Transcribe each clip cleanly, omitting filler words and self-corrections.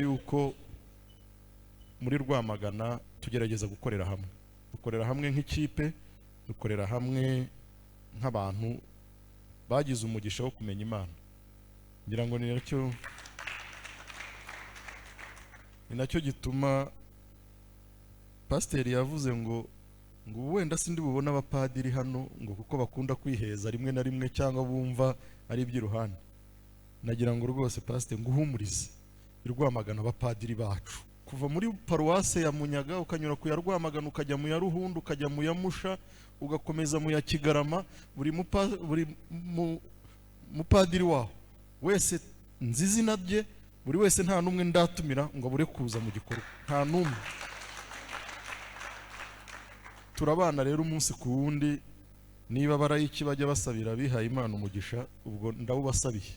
Yuko muri Rwamagana tugerageza gukorera hamwe, dukorera hamwe nk'ikipe, dukorera hamwe nk'abantu bagize umugisha wo kumenya Imana. Ngira ngo ni nacyo gituma pasiteri yavuze ngo wenda sindi bubone abapadiri hano, ngo kuko bakunda kwiheza rimwe na rimwe cyangwa bumva ari iby'iruhande. Nagira ngo rwose, pasiteri, nguhumurize, i Rwamagana abapadiri bacu, kuva muri paruwase ya Munyaga, ukanyura ku ya Rwamagana, ukajya mu ya Ruhundu, ukajya mu ya Musha, ugakomeza mu ya Kigarama, buri mupadiri waho wese nzi izina rye, buri wese, nta n'umwe ndatumira ngo abure kuza mu gikorwa, nta n'umwe. Turabana rero umunsi ku wundi. Niba barayiki bajya basabira abihaye Imana umugisha, ubwo ndawubasabiye.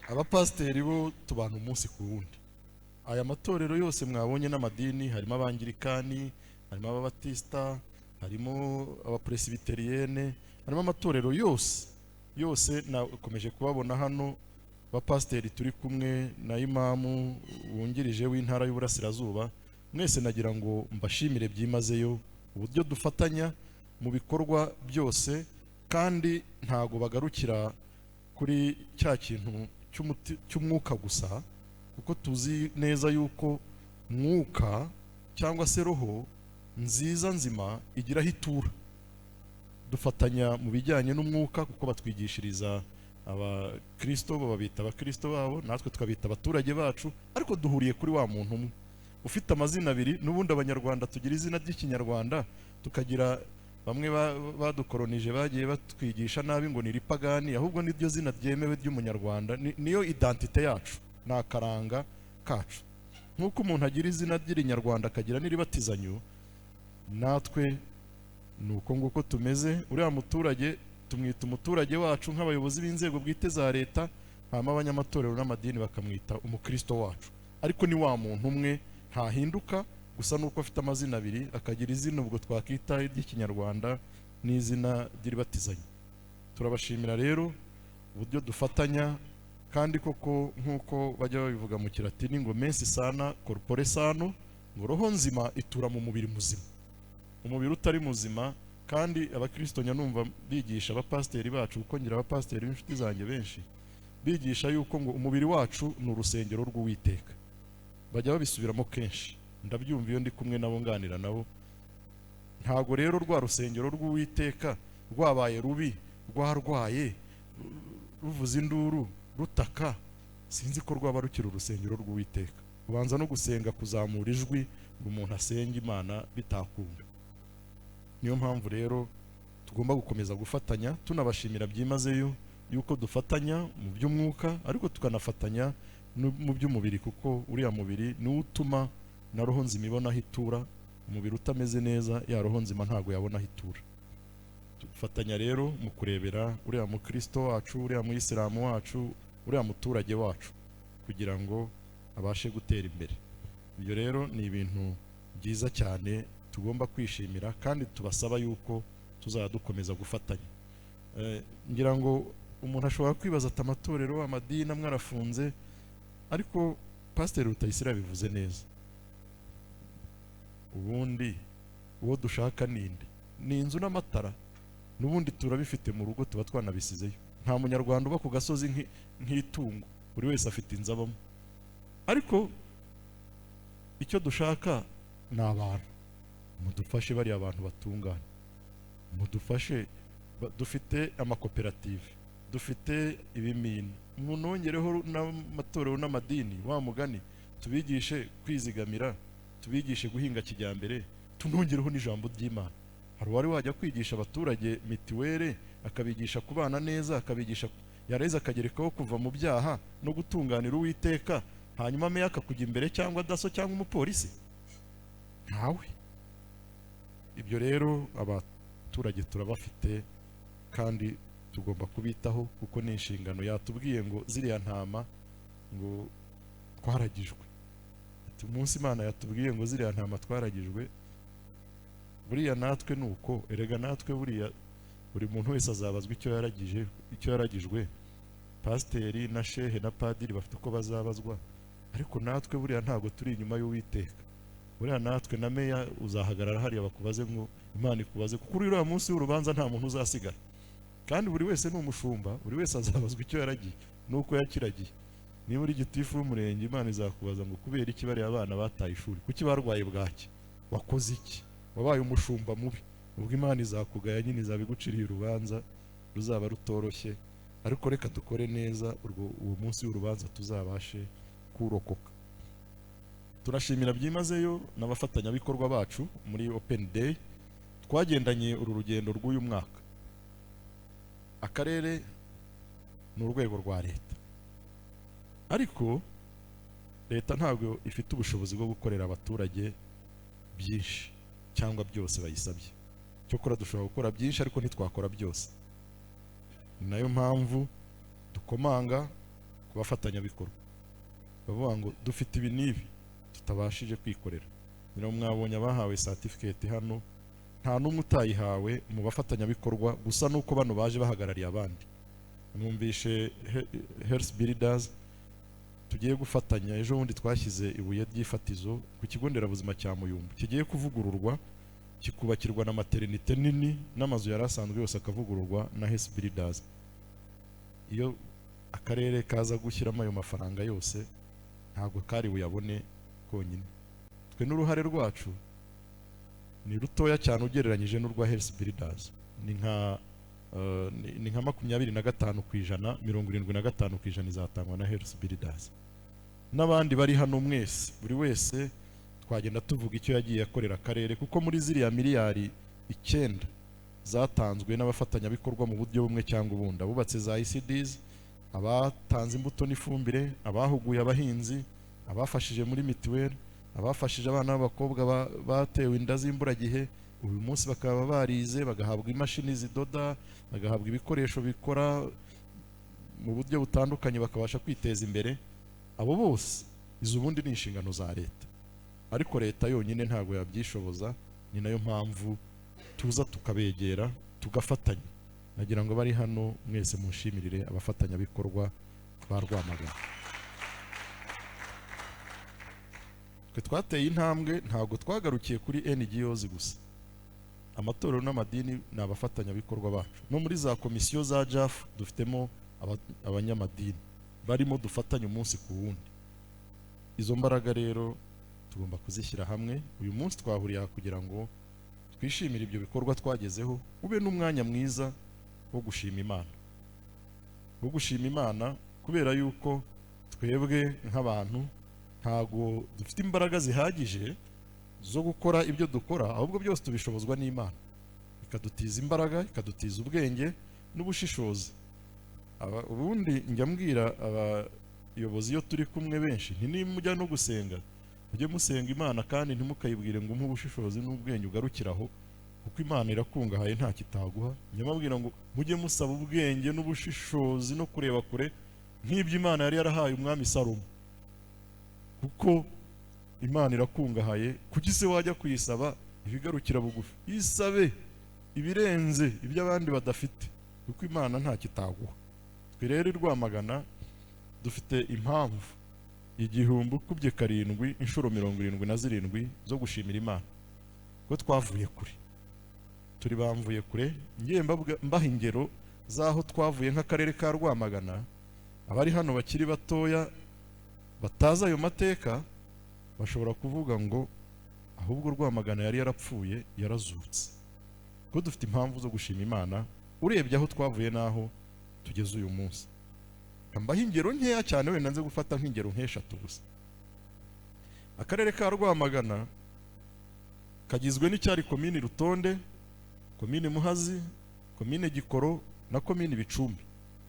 Abapasiteri bo tubana umunsi ku wundi. Aya matorero yose mwabonye n'amadini, harimo Abangirikani, harimo Ababatisita, harimo Abapresibiteriyene, harimo amatorero yose yose, nakomeje kubabona hano. Abapasiteri turi kumwe na imamu wungirije w'intara y'Uburasirazuba, mwese nagira ngo mbashimire byimazeyo uburyo dufatanya mu bikorwa byose. Kandi ntago bagarukira kuri cya kintu cy'umwuka gusa, kuko tuzi neza yuko mwuka cyangwa se roho nziza nzima igira aho itura. Dufatanya mu bijyanye n'umwuka kuko batwigishiriza Abakristo, bo babita Abakristo babo, natwe tukabita abaturage bacu, ariko duhuriye kuri wa muntu umwe ufite amazina abiri. N'ubundi Abanyarwanda tugira izina ry'Ikinyarwanda, tukagira bamwe badukoronije bagiye batwigisha nabi ngo ni ripagani, ahubwo niryo zina ryemewe ry'Umunyarwanda, niyo identité yacu, ni akaranga kacu. Nk'uko umuntu agira izina ry'Irinyarwanda akagira n'iribatizanyo, natwe ni uko nguko tumeze. Uriya muturage tumwita umuturage wacu nk'abayobozi b'inzego bwite za leta, hanyuma abanyamatorero n'amadini bakamwita umukristo wacu, ariko ni wa muntu umwe, ntahinduka. Gusa nuko afite amazina abiri, akagira izina ubwo twakita iry'Ikinyarwanda n'izina ry'iribatizanyo. Turabashimira rero uburyo dufatanya, kandi koko nk'uko bajya babivuga mu Kilatini ngo "Mens sana corpore sano", ngo roho nzima itura mu mubiri muzima. Umubiri utari muzima, kandi Abakristo numva bigisha, abapasiteri bacu, kuko ngira abapasiteri b'inshuti zanjye benshi, bigisha yuko ngo umubiri wacu ni urusengero rw'Uwiteka. Bajya babisubiramo kenshi, ndabyumva iyo ndi kumwe nabo, nganira nabo. Ntago rero rwa rusengero rw'Uwiteka rwabaye rubi, rwarwaye, ruvuza induru, rutaka, sinzi ko rwaba rukiri urusengero rw'Uwiteka. Ubanza no gusenga kuzamura ijwi ngo umuntu asenge Imana bitakunda. Niyo mpamvu rero tugomba gukomeza gufatanya, tunabashimira byimazeyo yuko dufatanya mu by'umwuka, ariko tukanafatanya mu by'umubiri, kuko uriya mubiri niwo utuma na roho nzima ibona aho itura. Umubiri utameze neza, ya roho nzima ntabwo yabona aho itura. Dufatanya rero mu kurebera uriya mukristo wacu, uriya muyisilamu wacu, uriya muturage wacu, kugira ngo abashe gutera imbere. Ibyo rero ni ibintu byiza cyane tugomba kwishimira, kandi tubasaba yuko tuzajya dukomeza gufatanya. Ngira ngo umuntu ashobora kwibaza ati: "Amatorero, amadini amwe arafunze." Ariko Pasiteri Rutayisire yabivuze neza. Ubundi uwo dushaka ninde? Ni inzu n'amatara, n'ubundi turabifite mu rugo, tuba twanabisizeyo. Nta Munyarwanda uba ku gasozi nk'itungo, buri wese afite inzu abamo. Ariko icyo dushaka ni abantu. Mudufashe bariya abantu batungane, mudufashe. Dufite amakoperative, dufite ibimina, munongereho n'amatorero n'amadini wa mugani, tubigishe kwizigamira, tubigishe guhinga kijyambere, tunongereho n'ijambo ry'Imana. Hari uwari wajya kwigisha abaturage mitiwere, akabigisha kubana neza, akabigisha, yareza akagerekaho kuva mu byaha no gutunganira Uwiteka, hanyuma meya akakujya imbere cyangwa DASSO cyangwa umupolisi? Ntawe. Ibyo rero abaturage turabafite kandi tugomba kubitaho, kuko ni inshingano. Yatubwiye ngo ziriya ntama ngo twaragijwe. Ati umunsi Imana yatubwiye ngo ziriya ntama twaragijwe, buriya natwe ni uko. Erega natwe buriya buri muntu wese azabazwa icyo yaragije, icyo yaragijwe. Pasiteri na shehe na padiri bafite uko bazabazwa, ariko natwe buriya ntabwo turi inyuma y'Uwiteka. Buriya natwe na meya uzahagarara hariya bakubaze ngo Imana ikubaze, kuko uriya munsi w'urubanza nta muntu uzasigara, kandi buri wese ni umushumba, buri wese azabazwa icyo yaragiye nuko yakiragiye. Niba uri gitifu w'umurenge, Imana izakubaza ngo kubera iki bariya abana bataye ishuri, kuki barwaye bwaki, wakoze iki, wabaye umushumba mubi. Ubwo Imana izakugaya nyine, izabiguciriye urubanza ruzaba rutoroshye, ariko reka dukore neza uwo munsi w'urubanza tuzabashe kurokoka. Turashimira byimazeyo n'abafatanyabikorwa bacu muri Open Day twagendanye uru rugendo rw'uyu mwaka. Akarere ni urwego rwa leta, ariko leta ntabwo ifite ubushobozi bwo gukorera abaturage byinshi cyangwa byose bayisabye. Cyokora dushobora gukora byinshi ariko ntitwakora byose. Ni nayo mpamvu dukomanga ku bafatanyabikorwa, bavuga ngo dufite ibi n'ibi tutabashije kwikorera. Niyo mwabonye abahawe certificate hano, nta n'umwe utayihawe mu bafatanyabikorwa, gusa nuko bano baje bahagarariye abandi. Mwumvishe Health Builders tugiye gufatanya, ejo bundi twashyize ibuye ry'ifatizo ku kigo nderabuzima cya Muyumbu kigiye kuvugururwa, kikubakirwa na maternité nini n'amazu yari asanzwe yose akavugururwa na Health Builders. Iyo akarere kaza gushyiramo ayo mafaranga yose ntabwo kari buyabone konyine. Twe n'uruhare rwacu ni rutoya cyane ugereranyije n'urwa Health Builders, ni nka 25%, 75% izatangwa na Health Builders. N'abandi bari hano mwese, buri wese twagenda tuvuga icyo yagiye akorera akarere, kuko muri ziriya miliyari 9 zatanzwe n'abafatanyabikorwa mu buryo bumwe cyangwa ubundi, abubatse za ECDs, abatanze imbuto n'ifumbire, abahuguye abahinzi, abafashije muri mituweli, abafashije abana b'abakobwa batewe inda z'imburagihe, uyu munsi bakaba barize, bagahabwa imashini zidoda, bagahabwa ibikoresho bikora mu buryo butandukanye, bakabasha kwiteza imbere. Abo bose izo ubundi ni inshingano za leta, ariko leta yonyine ntabwo yabyishoboza. Ni nayo mpamvu tuza tukabegera tugafatanya. Nagira ngo bari hano mwese mushimirire abafatanyabikorwa ba Rwamagana. Twe twateye intambwe, ntabwo twagarukiye kuri NGOs gusa. Amatorero n'amadini ni abafatanyabikorwa bacu. No muri za komisiyo za JAF dufitemo abanyamadini barimo dufatanya umunsi ku wundi. Izo mbaraga rero tugomba kuzishyira hamwe. Uyu munsi twahuriye aha kugira ngo twishimire ibyo bikorwa twagezeho, ube n'umwanya mwiza wo gushima Imana, wo gushima Imana kubera yuko twebwe nk'abantu ntago dufite imbaraga zihagije zo gukora ibyo dukora, ahubwo byose tubishobozwa n'Imana, ikadutiza imbaraga, ikadutiza ubwenge n'ubushishozi. Ubundi njya mbwira abayobozi iyo turi kumwe benshi, nti nimujya no gusenga mujye musenga Imana, kandi ntimukayibwire ngo umpe ubushishozi n'ubwenge ugarukiraho, kuko Imana irakungahaye nta kitaguha. Njya mbabwira ngo mujye musaba ubwenge n'ubushishozi no kureba kure nk'ibyo Imana yari yarahaye umwami Salomo, kuko Imana irakungahaye. Kuki se wajya kuyisaba ibigarukira bugufi? Isabe ibirenze ibyo abandi badafite, kuko Imana nta kitaguha. Twe rero i Rwamagana dufite impamvu 1000 ukubye 7 inshuro 77 zo gushimira Imana ko twavuye kure, turi bamvuye kure. Ngiye mbaha ingero z'aho twavuye nk'akarere ka Rwamagana. Abari hano bakiri batoya batazi ayo mateka bashobora kuvuga ngo ahubwo Rwamagana yari yarapfuye yarazutse. Kuko dufite impamvu zo gushima Imana urebye aho twavuye n'aho tugeze uyu munsi. Mbaha ingero nkeya cyane, wenda nze gufata nk'ingero nk'eshatu gusa. Akarere ka Rwamagana kagizwe n'icyari komini Rutonde, komini Muhazi, komine Gikoro na komini Bicumbi,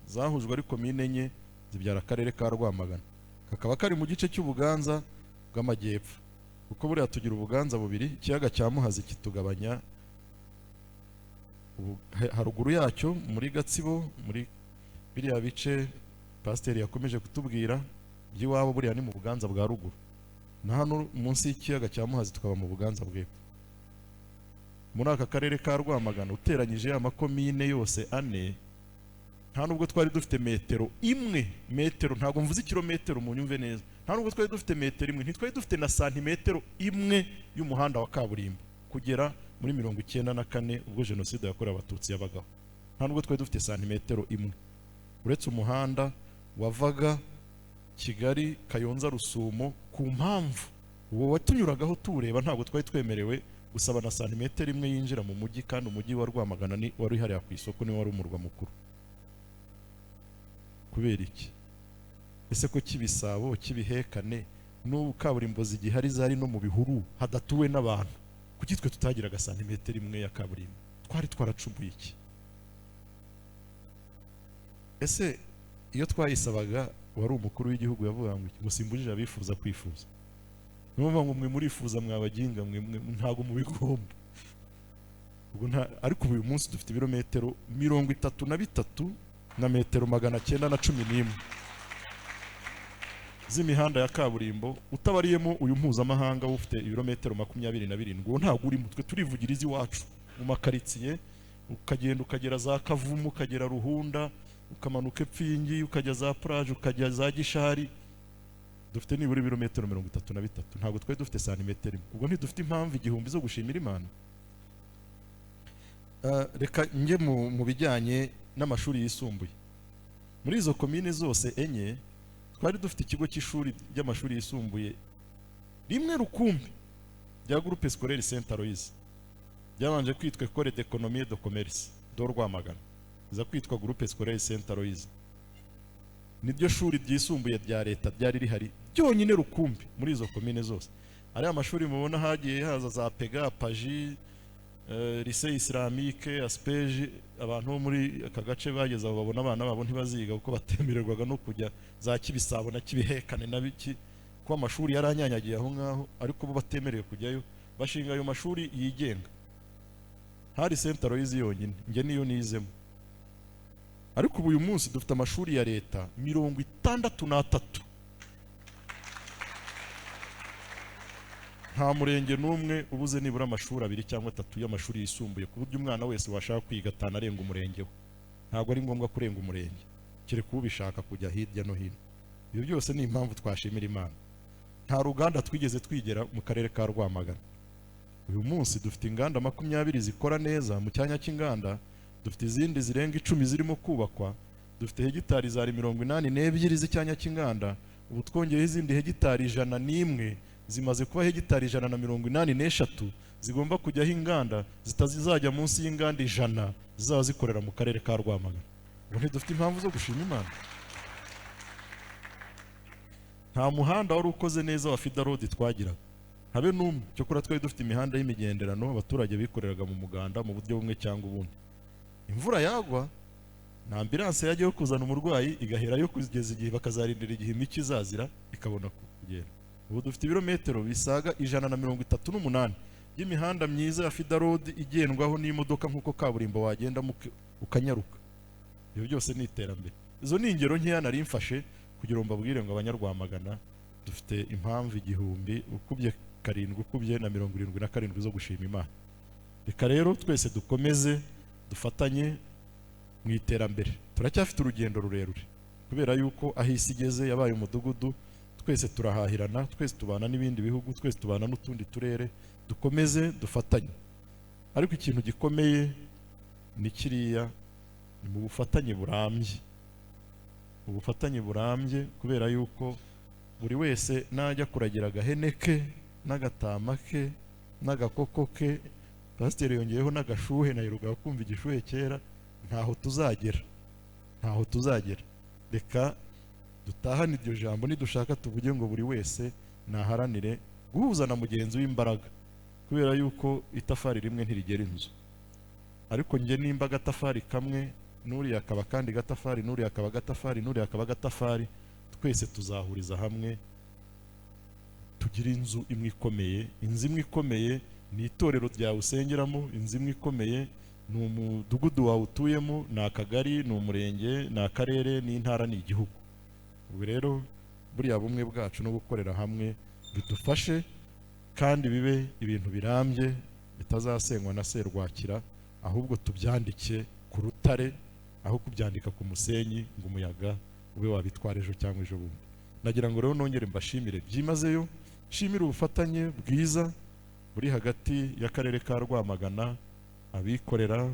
zahujwe ari komine 4 zibyara akarere ka Rwamagana. Kakaba kari mu gice cy'Ubuganza bw'Amajyepfo, kuko buriya tugira ubuganza bubiri, ikiyaga cya Muhazi kitugabanya haruguru yacyo muri Gatsibo, muri biriya bice pasiteri yakomeje kutubwira by'iwabo, buriya ni mu Buganza bwa ruguru, na hano munsi y'ikiyaga cya Muhazi tukaba mu Buganza bw'epfo. Muri aka karere ka Rwamagana uteranyije ya makomine yose 4, Nta nubwo twari dufite metero imwe, metero ntabwo mvuze ikirometero, munyumve neza, nta nubwo twari dufite metero imwe, ntitwari dufite na santimetero imwe y'umuhanda wa kaburimbo kugera muri 94 ubwo jenoside yakorewe Abatutsi yabagaho. Nta nubwo twari dufite santimetero imwe, uretse umuhanda wavaga Kigali Kayonza Rusumo. Ku mpamvu uwo watunyuragaho tuwureba, ntabwo twari twemerewe gusaba na santimetero imwe yinjira mu mujyi, kandi umujyi wa Rwamagana ni wari hariya ku isoko, niwo wari umurwa mukuru. Kubera iki ese ko Kibisabo, Kibihekane n'ubu kaburimbo zigihari zari no mu bihuru hadatuwe n'abantu, kuki twe tutagiraga santimetero imwe ya kaburimbo? Twari twaracumuye iki ese? Iyo twayisabaga wari umukuru w'igihugu yavuga ngo iki? Ngo simbujije abifuza kwifuza. Niyo mpamvu ngo mwe murifuza mwabaginga mwe, mwe ntabwo mubigomba. Ubwo nta, ariko ubu uyu munsi dufite ibirometero 33 na metero 911 z'imihanda ya kaburimbo, utabariyemo uyu mpuzamahanga ufite ibirometero 27, uwo ntabwo urimo. Twe turivugiriza iwacu mu makaritsiye, ukagenda ukagera za Kavumu, ukagera Ruhunda, ukamanuka Epfingi, ukajya za Plage, ukajya za Gishari. Dufite nibura ibirometero 33, ntabwo twari dufite santimetero imwe. Ubwo ntidufite impamvu igihumbi zo gushimira Imana? Reka njye mu bijyanye n'amashuri yisumbuye. Muri izo komine zose enye twari dufite ikigo cy'ishuri ry'amashuri yisumbuye rimwe rukumbi rya Groupe Scolaire Saint Aloys, ryabanje kwitwa École d'économie et de commerce de Rwamagana, iza kwitwa Groupe Scolaire Saint Aloys. Niryo shuri ryisumbuye rya leta ryari rihari ryonyine rukumbi muri izo komine zose. Ariya mashuri mubona hagiye haza za PEGA, PAJI, Lycée Islamique, ASPEJ, abantu bo muri aka gace bageze aho babona abana babo ntibaziga kuko batemererwaga no kujya za Kibisabo na Kibihekane na biki, kuko amashuri yaranyanyagiye aho ngaho, ariko bo batemerewe kujyayo, bashinga ayo mashuri yigenga. Hari Saint Aloys yonyine, njye niyo nizemo. Ariko ubu uyu munsi dufite amashuri ya leta 63. Nta murenge n'umwe ubuze nibura amashuri abiri cyangwa atatu y'amashuri yisumbuye, ku buryo umwana wese washaka kwiga atanarenga umurenge we. Ntabwo ari ngombwa kurenga umurenge, kereka ubishaka kujya hirya no hino. Ibyo byose ni impamvu twashimira Imana. Nta ruganda twigeze twigera mu karere ka Rwamagana. Uyu munsi dufite inganda 20 zikora neza mu cyanya cy'inganda, dufite izindi zirenga 10 zirimo kubakwa, dufite hegitari zari 82 z'icyanya cy'inganda, ubu twongeyeho izindi hegitari 101, zimaze kuba hegitari 183 zigomba kujyaho inganda zitazizajya munsi y'inganda 100 zizaba zikorera mu karere ka Rwamagana. Ubu ntidufite impamvu zo gushima Imana? Nta muhanda wari ukoze neza wa feeder road twagiraga, habe n'umwe. Cyokora twari dufite imihanda y'imigenderano abaturage bikoreraga mu muganda mu buryo bumwe cyangwa ubundi. Imvura yagwa na ambulance yajyayo kuzana umurwayi igaherayo kugeza igihe bakazarindira igihe imiki izazira ikabona kugenda. Ubu dufite ibirometero bisaga 138 by'imihanda myiza ya feeder road igendwaho n'imodoka nk'uko kaburimbo wagenda ukanyaruka. Ibyo byose ni iterambere. Izo ni ingero nkeya nari mfashe kugira ngo mbabwire ngo Abanyarwamagana dufite impamvu igihumbi ukubye karindwi ukubye na 77 zo gushima Imana. Reka rero twese dukomeze dufatanye mu iterambere. Turacyafite urugendo rurerure kubera yuko aho isi igeze yabaye umudugudu, twese turahahirana, twese tubana n'ibindi bihugu, twese tubana n'utundi turere. Dukomeze dufatanye, ariko ikintu gikomeye ni kiriya, ni mu bufatanye burambye. Ubufatanye burambye kubera yuko buri wese najya kuragira agahene ke n'agatama ke n'agakoko ke, pasiteri yongeyeho n'agashuhe, naheruka kumva igishuhe kera, ntaho tuzagera, ntaho tuzagera. Reka dutahane iryo jambo, nidushaka tuvuge ngo buri wese naharanire guhuza na mugenzi w'imbaraga, kubera yuko itafari rimwe ntirigera inzu. Ariko njye nimba agatafari kamwe, n'uriya akaba kandi gatafari, n'uriya akaba gatafari, n'uriya akaba gatafari, twese tuzahuriza hamwe tugire inzu imwe ikomeye. Inzu imwe ikomeye ni itorero ryawe usengeramo, inzu imwe ikomeye ni umudugudu wawe utuyemo, ni akagari, ni umurenge, ni akarere, ni intara, ni igihugu. Ubu rero buriya bumwe bwacu no gukorera hamwe bidufashe kandi bibe ibintu birambye bitazasenywa na serwakira, ahubwo tubyandike ku rutare, Aho kubyandika ku musenyi ngo umuyaga ube wabitwara ejo cyangwa ejo bundi. Nagira ngo rero nongere mbashimire byimazeyo, nshimire ubufatanye bwiza buri hagati y'akarere ka Rwamagana, abikorera,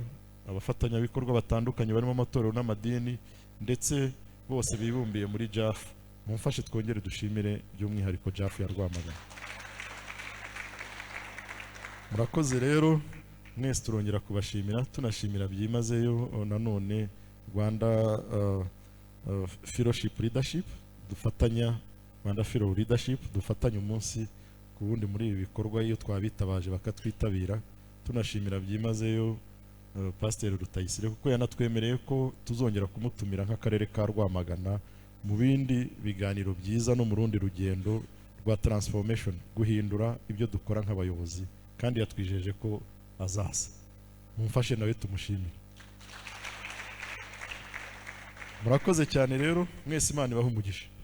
abafatanyabikorwa batandukanye barimo amatorero n'amadini, ndetse bose bibumbiye muri JAF. Mumfashe twongere dushimire by'umwihariko JAF ya Rwamagana. Murakoze rero mwese, turongera kubashimira, tunashimira byimazeyo nanone Rwanda Fellowship Leadership dufatanya, Rwanda Fellow Leadership dufatanya umunsi ku wundi muri ibi bikorwa, iyo twabitabaje bakatwitabira. Tunashimira byimazeyo Pasiteri Rutayisire, kuko yanatwemereye ko tuzongera kumutumira nk'akarere ka Rwamagana mu bindi biganiro byiza no mu rundi rugendo rwa transformation, guhindura ibyo dukora nk'abayobozi, kandi yatwijeje ko azaza. Mumfashe nawe tumushimire. Murakoze cyane rero mwese, Imana ibahe umugisha.